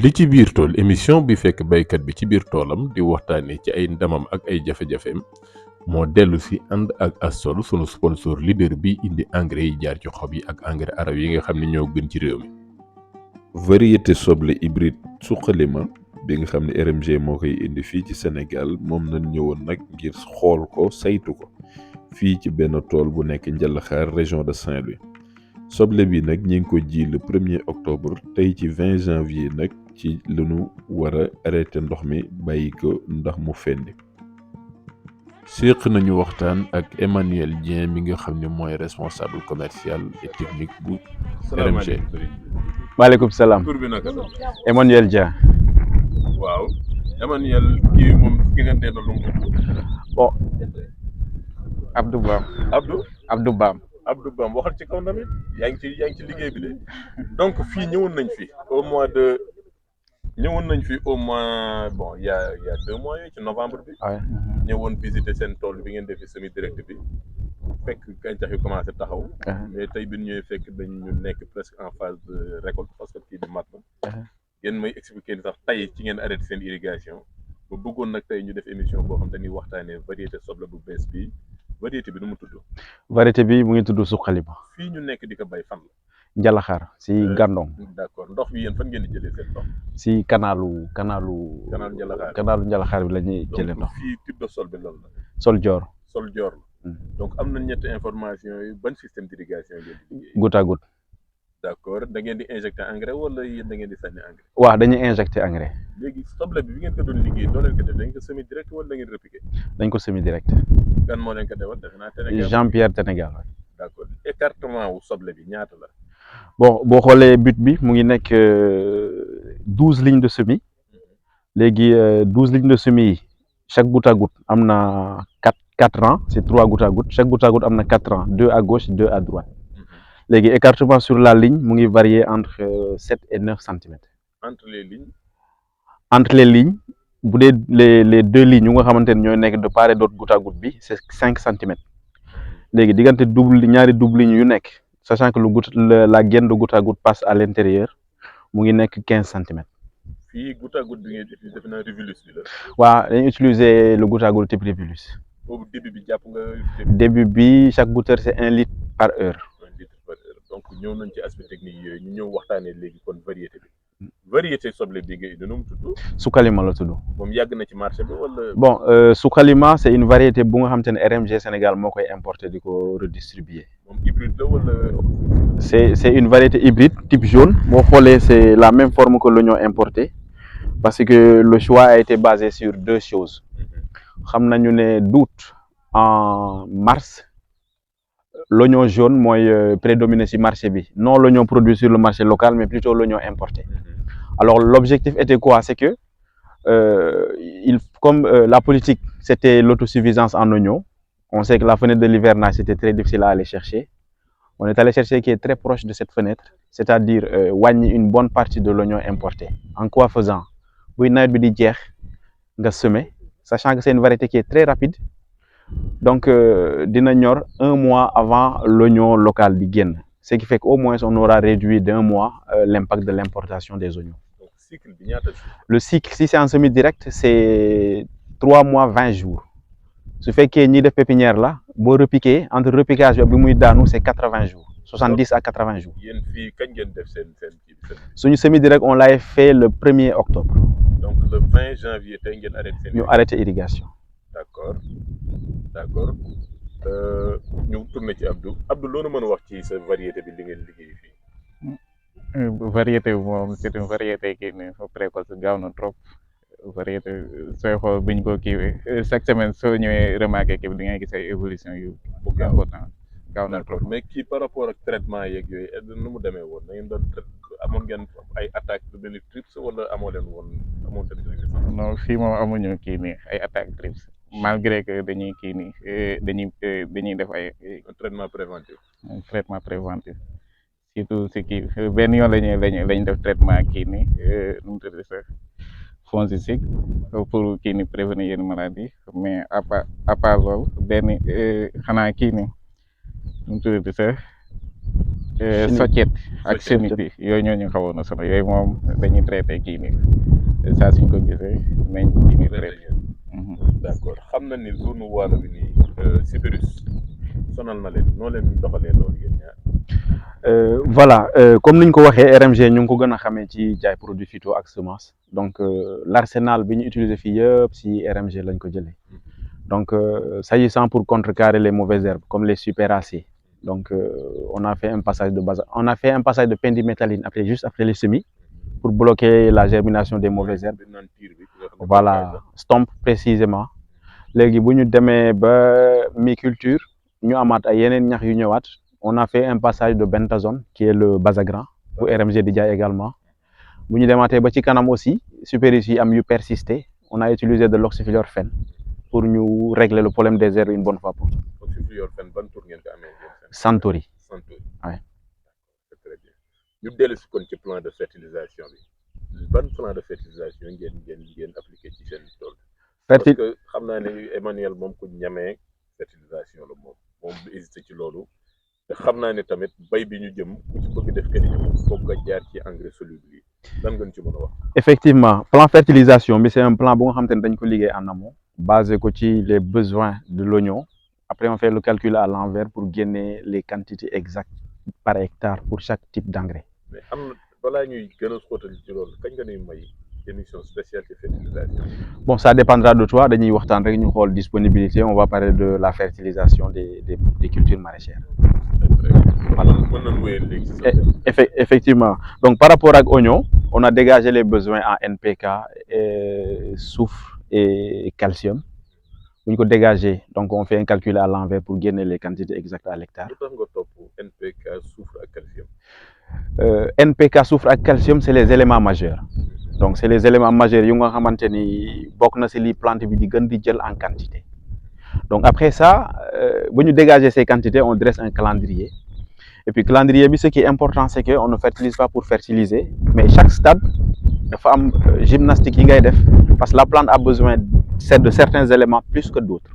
li ci biir tool émission bi fekk baykat bi ci biir toolam di waxtaanee ci ay ndamam ak ay jafe-jafeem moo dellu si ànd ak Astol sunu sponsor leader bi indi engrais yi jaar ci xob yi ak engrais arab yi nga xam ne ñoo gën ci réew mi. variété soble hybride suqalima bi nga xam ne RMG moo koy indi fii ci Sénégal moom nañ ñëwoon nag ngir xool ko saytu ko fii ci benn tool bu nekk Njalaxaar région de Saint-Louis. soble bi nag ñi ngi ko ji le 1er octobre tey ci 20 janvier nag ci lu nu war a arrêté ndox mi bàyyi ko ndax mu fendi. séq nañu waxtaan ak Emmanuel Dieng mi nga xam ne mooy responsable commercial et technique bu RMG. maaleykum salaam. tur bi naka la. Emmanuel Dieng. waaw Emmanuel kii moom ki nga dee na lu bon Abdou Bam. Abdou Bam. Abdou Bam waxal ci kaw tamit yaa ngi ci liggéey bi de donc fii ñëwoon nañ fi au mois bon il y a 2 mois yooyu ci novembre bi. ñëwoon visiter seen tool bi ngeen defi semi direct bi fekk gàncax yu commencé taxaw. mais tey bi ñu ñëwee fekk dañu nekk presque en phase de récolte parce que kii bi mat na. ngeen may expliquer ni sax tey ci ngeen arrêté seen irrigation ba bëggoon nag tey ñu def émission boo xam dañuy waxtaanee variété soble bu bees bi. variété bi nu mu tudd. variété bi mu ngi tudd suqalima. fii ñu nekk di ko bay fan la. Njalaxaar si Gandon. d'accord ndox bi yéen fan ngeen di jëlee seen ndox. si kanaalu Njalaxaar bi la ñuy jëlee ndox. donc fii type de sol bi loolu la. Soldior. donc am na ñetti information yi ban système d'irrigation ngeen di liggéey. goutte à goutte. d'accord da ngeen di injecter engrais wala yéen da ngeen di sànni engrais. waaw dañuy injecter engrais. léegi soble bi ngeen ko doon liggéey doo leen ko def dañ ko semi direct wala da ngeen repiquer. dañ ko semi direct. kan moo leen ko defal defe naa Sénégal. Jean-Pierre Sénégal. d'accord écartement wu soble bi ñaata la. bon boo xoolee but bi mu ngi nekk 12 lignes de semis léegi 12 lignes de semis yi chaque goutte à goutte am na 4 rangs c'est 3 gouttes à goutte chaque goutte à goutte am na 4 rangs 2 à gauche 2 à droite léegi écartement sur la ligne mu ngi varier entre 7 et 9 centimètres. entre les lignes. bu dee les 2 lignes yu nga xamante ne ñooy nekk de part et d'autre goutte à goutte bi c'est 5 centimètres léegi diggante ñaari double lignes yu nekk sachant que la gaine de goutte à goutte passe à l'intérieur mu ngi nekk 15 centimètres. fii goutte à goutte bi ngeen utiliser defe naa Rivulus bi la. waaw dañuy utiliser le goutte à goutte type Rivulus. boobu début bi jàpp nga. début bi chaque goutteur c'est 1 litre par heure. 1 litre par heure donc ñëw nañ ci aspect technique yooyu ñu ñëw waxtaanee léegi kon variété bi. variété soble bi nga indi nu mu tudd. Sukalima la tudd. moom yàgg na ci marché bi wala. bon Sukalima c'est une variété bu nga xamante ne RMG Sénégal moo koy importer di ko redistribuer. moom hybride la wala. c'est une variété hybride type jaune boo xoolee c'est la même forme que l'oignon importé parce que le choix a été basé sur 2 choses xam nañu ne d'août en mars l'oignon jaune mooy prédominer ci marché bi non l'oignon produit sur le marché local mais plutôt l'oignon importé. Alors l'objectif était quoi? C'est que la politique c'était l'autosuffisance en oignons, on sait que la fenêtre de l'hivernage c'était très difficile à aller chercher. On est allé chercher qui est très proche de cette fenêtre, c'est-à-dire wàññi une bonne partie de l'oignon importé. En quoi faisant? buy nawet bi di jeex nga semer, sachant que c'est une variété qui est très rapide, donc dina ñor 1 mois avant l'oignon local di génn, ce qui fait qu'au moins on aura réduit d'1 mois l'impact de l'importation des oignons. donc cycle bi ñaata. Le cycle si c'est en semi direct c'est 3 mois 20 jours. su fekkee ñi def pépinière la boo repiquer entre repiquage bi muy daanu c'est 80 jours 70 à 80 jours. yéen fii kañ ngeen def seen suñu semi direct on l'a fait le 1er octobre. donc le 20 janvier tey ngeen arrêté seen. ñu arrêté irrigation. d'accord ñu tourné ci Abdou loolu mën a wax ci sa variété bi li ngeen liggéey fii. variété bi moom c'est une variété kii nii fa précoce gaaw na trop. variété sooy xool biñ ko kiiwee chaque semaine soo ñëwee remarqué kii bi di ngay gis ay évolution yu important gaaw na trop. mais kii par rapport ak traitement yeeg yooyu nu mu demee woon da ngeen doon amoon ngeen ay attaques de benn trips wala amoo leen woon amoon leen. non fii moom amuñu kii nii ay attaques trips malgré que dañuy kii nii dañuy def ay. traitement préventif. traitement préventif surtout si kii benn yoon lañ def traitement kii nii nu mu tudd sax fongicide pour kii ni prévenir yenn maladie mais à part loolu benn xanaa kii ni nu mu tuddati sax soccet ak semis bi yooyu ñoo ñu xawoon a sono yooyu moom dañuy traité kii nii saa suñ ko gisee nañ kii nii traité. d'accord xam na ni zone Waalo bi nii Sibirus sonal na leen noo leen doxalee loolu yéen ñaar. Voilà comme niñ ko waxee RMG ñu ngi ko gën a xamee ci jaay produit phyto ak semence donc l'arsenal bi ñu utiliser fii yëpp si RMG lañ ko jëlee donc s'agissant pour contrecarrer les mauvaises herbes comme les superacées donc on a fait un passage de pendimétalline juste après les semis pour bloquer la germination des mauvaises herbes. Voilà stomp précisément léegi bu ñu demee ba mi-culture ñu amaat ay yeneen ñax yu ñëwaat. On a fait un passage de bentazone qui est le Basagran bu RMG di jaay également bu ñu demaatee ba ci kanam aussi Superis yi am yu persister on a utilisé de l'oxyfluorphène pour ñu régler le problème des herbes une bonne fois pour toutes. Oxyfluorphène ban tur ngeen ko amee. Santori. Santori. Ouais. C'est très bien ñu dellu si kon ci plan de fertilisation bi ban plan de fertilisation ngeen appliqué ci seen tool. parce que xam naa ne Emmanuel moom ku ñamee fertilisation la moom du hésité ci loolu. te xam naa ne tamit bay bi ñu jëm ku ci bëgg def qualité moom foog nga jaar ci engrais soluble yi lan ngeen ci mën a wax. Effectivement plan fertilisation bi c'est un plan bu nga xam te ne dañ ko liggéey en amont basé ko ci les besoins de l'oignon après on fait le calcul à l'envers pour génne les quantités exactes par hectare pour chaque type d'engrais. mais am na balaa ñuy gën a xóotal ci loolu kañ nga ñuy may émission spéciale ci fertilisation. Bon ça dépendra de toi dañuy waxtaan rek ñu xool disponibilité on va parler de la fertilisation des cultures maraîchères. Voilà. Effectivement donc par rapport ak oignon on a dégagé les besoins en NPK soufre et calcium bu ñu ko dégagé donc on fait un calcul à l'envers pour génne les quantités exactes à l'hectare. lu tax nga topp NPK soufre ak calcium. NPK soufre ak calcium c'est les éléments majeurs donc c'est les éléments majeurs yu nga xamante ni bokk na ci li plante bi di gën di jël en quantité donc après ça bu ñu dégager ces quantités on dresse un calendrier et puis calendrier bi ce qui est important c'est que on ne fertilise pas pour fertiliser mais chaque stade dafa am gymnastique yi ngay def parce que la plante a besoin de certains éléments plus que d'autres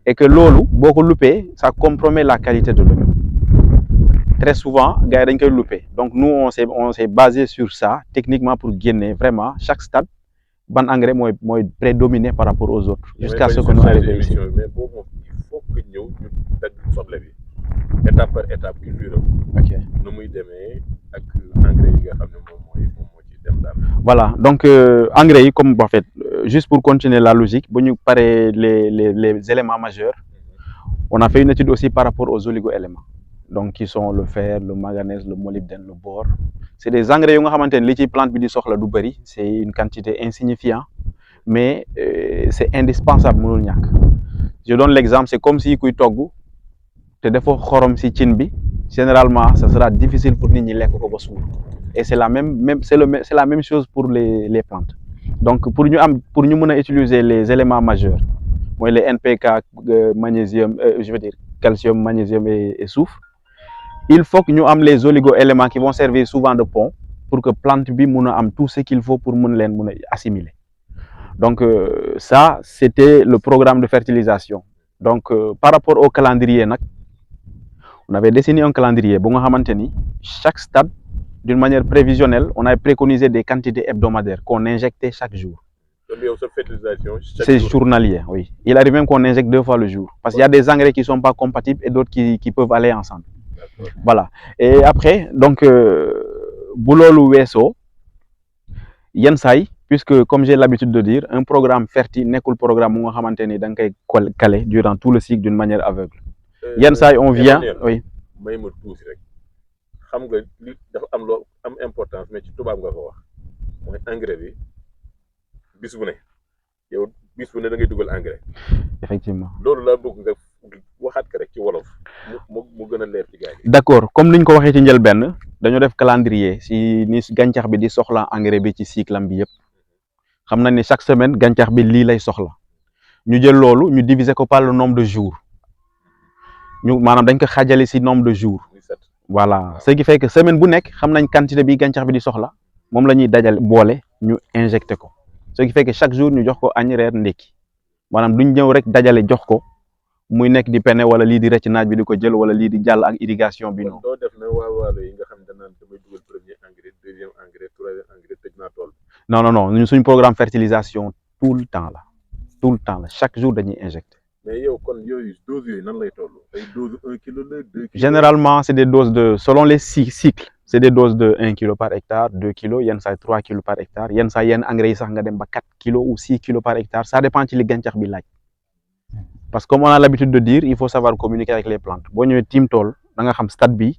et que loolu boo ko loupé ça compromet la qualité de l'oignon. Très souvent gars yi dañ koy louper donc nous on s'est basé sur ça techniquement pour génne vraiment chaque stade ban engrais mooy prédominer par rapport aux autres jusqu'à ce que nous arrivions ici. mais boobu moom il faut que ñëw ñu dagg soble bi étape par étape culture ok nu muy demee ak engrais yi nga xam ne moom moo ci dem daal. voilà donc engrais yi comme en fait juste pour continuer la logique bu ñu paree les éléments majeurs on a fait une étude aussi par rapport aux oligo-éléments donc qui sont le fer le manganèse le molybdène le bore c'est des engrais yu nga xamante ne li ci plante bi di soxla du bëri c'est une quantité insignifiante mais c'est indispensable mënul ñàkk. Je donne l'exemple c'est comme si kuy togg te defoo xorom ci cin bi généralement ça sera difficile pour nit ñi lekk ko ba suur et c'est la même chose pour les plantes donc pour ñu mën a utiliser les éléments majeurs mooy les NPK magnésium je veux dire calcium magnésium et soufre il faut que ñu am les oligo-éléments qui vont servir souvent de pont pour que plante bi mun a am tout ce qu'il faut pour mun a assimiler donc ça c'était le programme de fertilisation donc par rapport au calendrier nag on avait dessiné un calendrier bu nga xamante ni chaque stade d'une manière prévisionnelle on avait préconisé des quantités hebdomadaires qu'on injectait chaque jour. C'est journalier, oui. Il arrive même qu'on injecte 2 fois le jour parce qu'il y a des engrais qui sont pas compatibles et d'autres qui peuvent aller ensemble. Voilà. Et après donc bu loolu weesoo yenn saay puisque comme j'ai l'habitude de dire un programme fertile nekkul programme mu nga xamante ni da nga koy caler durant tout le cycle d'une manière aveugle. yenn saay on vient oui. may ma tuuti rek xam nga li dafa am importance mais ci tubaab nga ko wax mooy engrais bi bis bu ne yow bis bu ne da ngay dugal engrais. Effectivement. loolu laa bëgg nga waxaat ko rek ci wolof mu gën a leer ci gars yi. D'accord comme niñ ko waxee ci njëlbéen dañoo def calendrier si ni gàncax bi di soxla engrais bi ci cycle am bi yëpp xam na ni chaque semaine gàncax bi lii lay soxla ñu jël loolu ñu diviser ko par le nombre de jours ñu maanaam dañ ko xaajale si nombre de jours. Voilà ce qui fait que semaine bu nekk xam nañ quantité bi gàncax bi di soxla moom la ñuy dajale boole ñu injecté ko ce qui fait que chaque jour ñu jox ko añ reer ndekki maanaam duñ ñëw rek dajale jox ko muy nekk di pene wala lii di rëcc naaj bi di ko jël wala lii di jàll ak irrigation bi non doo def ne waa waalo yi nga xam ne naan damay dugal premier engrais deuxième engrais troisième engrais tëj naa tool non ñun suñ programme fertilisation tout le temps la chaque jour dañuy injecter. mais yow kon yooyu dose yooyu nan lay toll ay dose 1 kilo la 2 kilos. Généralement c'est des doses de selon les cycles c'est des doses de 1 kilo par hectare 2 kilos yenn saa 3 kilos par hectare yenn saa yenn engrais yi sax nga dem ba 4 kilos ou 6 kilos par hectare ça dépend ci li gàncax bi laaj parce que comme on a l'habitude de dire il faut savoir communiquer avec les plantes boo ñëwee tiim tool da nga xam stade bi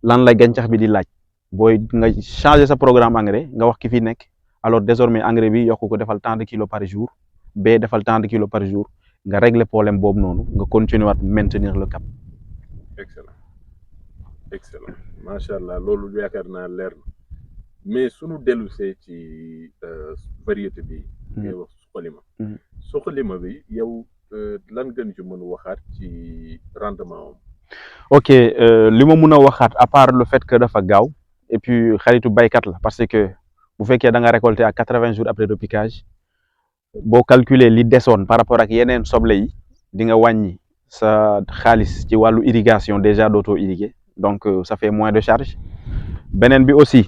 lan la gàncax bi di laaj booy nga changer sa programme engrais nga wax ki fi nekk alors désormais engrais bi yokk ko defal tant de kilos par jour bee defal tant de kilos par jour nga régler problème boobu noonu nga continuer waat maintenir le cap. excellent macha allah loolu yaakaar naa leer na mais suñu dellusee ci variété bi. ngay wax suqalima bi yow lan gën ci mën waxaat ci rendement am. ok li ma mën a waxaat à part le fait que dafa gaaw et puis xaritu baykat la parce que bu fekkee da nga récolter à 80 jours après repiquage boo calculer li desoon par rapport ak yeneen soble yi di nga wàññi sa xaalis ci wàllu irrigation déjà dootoo irriguer donc ça fait moins de charge beneen bi aussi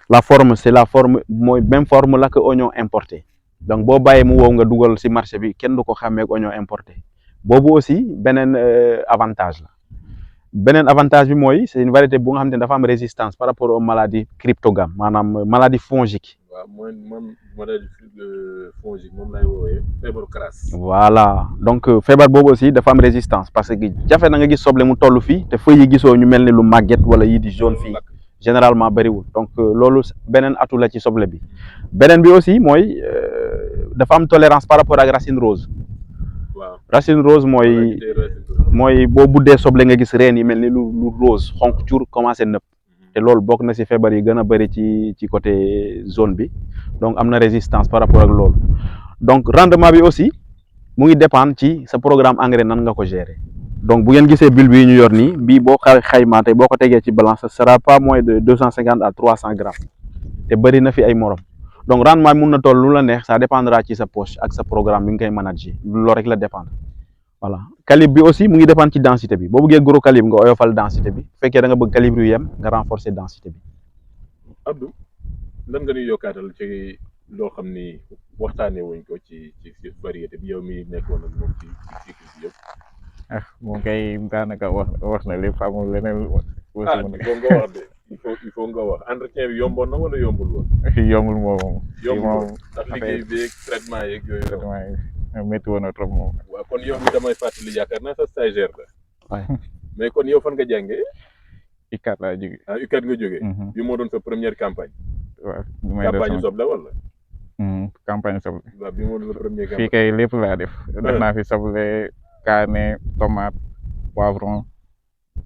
la forme c'est la forme mooy même forme la que oignon importé donc boo bàyyee mu wow nga dugal ci marché bi kenn du ko xàmmee ak oignon importé boobu aussi beneen avantage la beneen avantage bi mooy c'est une variété bu nga xam ne dafa am résistance par rapport aux maladies cryptogames maanaam maladie fongique. waaw mooy man maladie fongique moom lay woowee feebaru crasse. voilà donc feebar boobu aussi dafa am résistance parce que jafe na nga gis soble mu toll fii te feuilles yi gisoo ñu mel ni lu màgget wala yi di jaune fii généralement bëriwul donc loolu beneen atu la ci soble bi beneen bi aussi mooy dafa am tolérance par rapport ak racine rose. waaw racine rose mooy boo buddee soble nga gis reen yi mel ni lu rose xonq cuur commencé nëpp te loolu bokk na ci feebar yi gën a bëri ci côté zone bi donc am na résistance par rapport ak loolu donc rendement bi aussi mu ngi dépendre ci sa programme engrais nan nga ko gérer donc bu ngeen gisee bulle bi ñu yor nii bii boo xaymaa tey boo ko tegee ci balance ce sera pas moins de 250 à 300 grammes te bëri na fi ay morom donc rendement bi mun na toll lu la neex ça dépendra ci sa poche ak sa programme bi nga koy manager loolu rek la dépendre voilà calibre bi aussi mu ngi dépendre ci densité bi boo bëggee gros calibre nga oyofal densité bi bu fekkee da nga bëgg calibre yu yem nga renforcer densité bi. Abdou lan nga ñuy yokkaatal ci loo xam ni waxtaanee wuñ ko ci variété bi yow mi nekkoon ak moom ci cycle bi yëpp. moom kay daanaka wax na lépp amul leneen. il faut nga wax de il faut nga wax entretien bi yomboon na wala yombul woon. yombul moom. yombul ndax liggéey bi ak traitement yeeg yooyu. traitement yi métti woon na trop moom. waaw kon yow mi damay fàttali yaakaar naa sa stagiaire la. waaye mais kon yow fan nga jàngee. UCAD laa jógee. UCAD nga jógee. bi moo doon sa première campagne. waaw campagne soble wala. campagne soble. waaw bi moo doon sa première campagne. fii kay lépp laa def. def naa fi soble kaane tomate poivron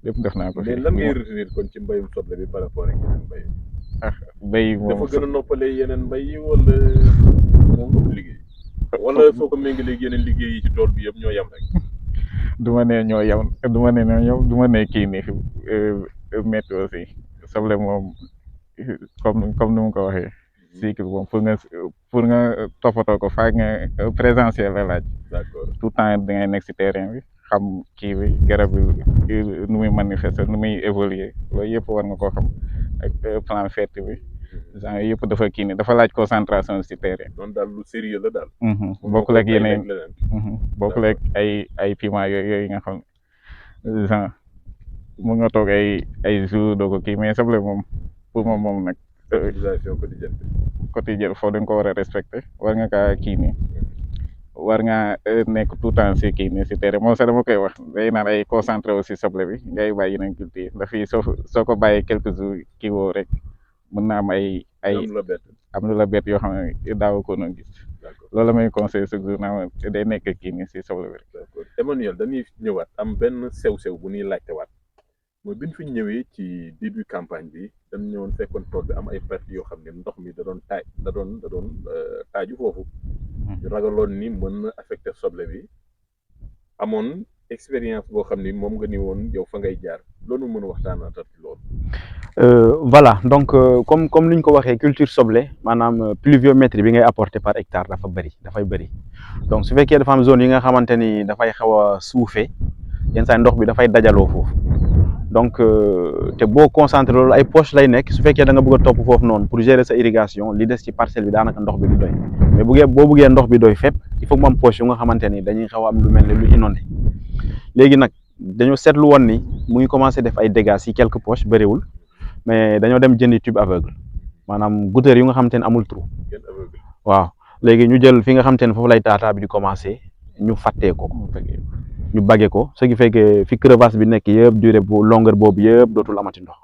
lépp def naa ko fi. mais lan ngay retenir kon ci mbayum soble bi par rapport ak yeneen mbay. mbay moom dafa gën a noppalee yeneen mbay yi wala moom ëpp liggéey. wala soo ko méngalee yeneen liggéey yi ci tool bi yëpp ñoo yem rek. du ma ne ñoo yem du ma ne du ma ne kii nii métti aussi soble moom comme ni mu ko waxee cycle moom pour nga toppatoo ko faa nga présentiel la laaj. d'accord tout le temps da ngay nekk si terrain bi xam kii bi garab bi nu muy manifester nu muy évoluer loolu yëpp war nga koo xam ak plan fête bi genre yëpp dafa kii nii dafa laaj concentration si terrain. noonu daal lu sérieux la daal. bokkul ak yeneen bokkul ak ay piment yooyu nga xam genre mun nga toog ay jours doo ko kii mais soble moom pour moom nag. utilisation quotidienne foofu da nga ko war a respecter war nga kaa kii nii war nga nekk tout temps si kii nii si terrain moom sax dama koy wax day naan ay concentré aussi soble bi ngay bàyyi yeneen culture ndax fii soo ko bàyyee quelques jours kii woo rek mën na am ay am lu la bett yoo xam ne daaw ko noonu gis loolu la may conseillé chaque jour naa day nekk kii nii si soble bi rek. d'accord Emmanuel dañuy ñëwaat am benn sew-sew bu ñuy laajtewaat mooy bi ñu fi ñëwee ci début campagne bi dañ ñëwoon fekkoon tool bi am ay perte yoo xam ne ndox mi da doon taaju foofu ñu ragaloon ni mën na affecté soble bi amoon expérience boo xam ni moom nga ni woon yow fa ngay jaar loolu mën a waxtaanaatal ci loolu. Voilà donc comme ni ñu ko waxee culture soble maanaam pluviométrie bi ngay apporter par hectare dafay bëri donc su fekkee dafa am zone yi nga xamante ni dafay xaw a suufee yenn saa ndox bi dafay dajaloo foofu donc te boo concentré loolu ay poche lay nekk su fekkee da nga bëgg a topp foofu noonu pour gérer sa irrigation li des ci parcelle bi daanaka ndox bi du doy mais boo bëggee ndox bi doy fépp il faut que mu am poche yu nga xamante ni dañuy xaw a am lu mel ne lu inondé léegi nag dañoo seetlu woon ni mu ngi commencé def ay dégâts si quelques poches bëriwul. Mais dañoo dem jëndi tube aveugle maanaam goutteur yu nga xamante ne amul trou waaw léegi ñu jël fi nga xamante ne foofu lay taataa bi di commencé ñu fàttee ko ñu bagge ko ce qui fait que fi crevasse bi nekk yëpp durée bu longueur boobu yëpp dootul amati ndox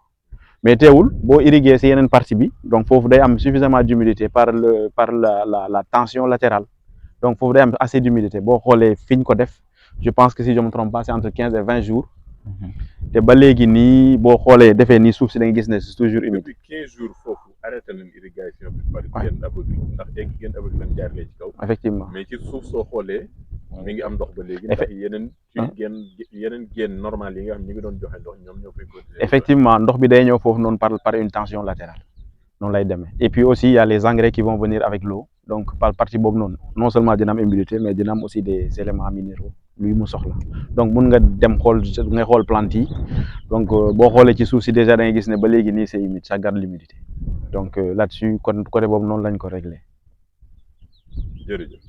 mais teewul boo irriguer si yeneen partie bi donc foofu day am suffisamment d'humidité par la tension latérale donc foofu day am assez d'humidité boo xoolee fi ñu ko def je pense que si je me trompe pas c'est entre 15 et 20 jours. te ba léegi nii boo xoolee defee nii suuf si da nga gis ne c'est toujours humide. depuis 15 jours foofu arrêté nañ irrigation bi par genn aveugle ndax genn aveugle lañ jaarlee ci kaw. effectivement mais ci suuf soo xoolee mi ngi am ndox ba léegi. ndax yeneen genn normal yi nga xam ñi ngi doon joxe ndox ñoom ñoo koy continuer. effectivement ndox bi day ñëw foofu noonu par une tension latérale noonu lay demee et puis aussi il y a les engrais qui vont venir avec l'eau donc par partie boobu noonu non seulement dina am humidité mais dina am aussi des éléments minéraux luy mu soxla donc mun nga dem xool plante yi donc boo xoolee ci suuf si déjà da ngay gis ne ba léegi nii c'est humide ça garde l'humidité donc là-dessus côté boobu noonu lañ ko réglé. jërëjëf.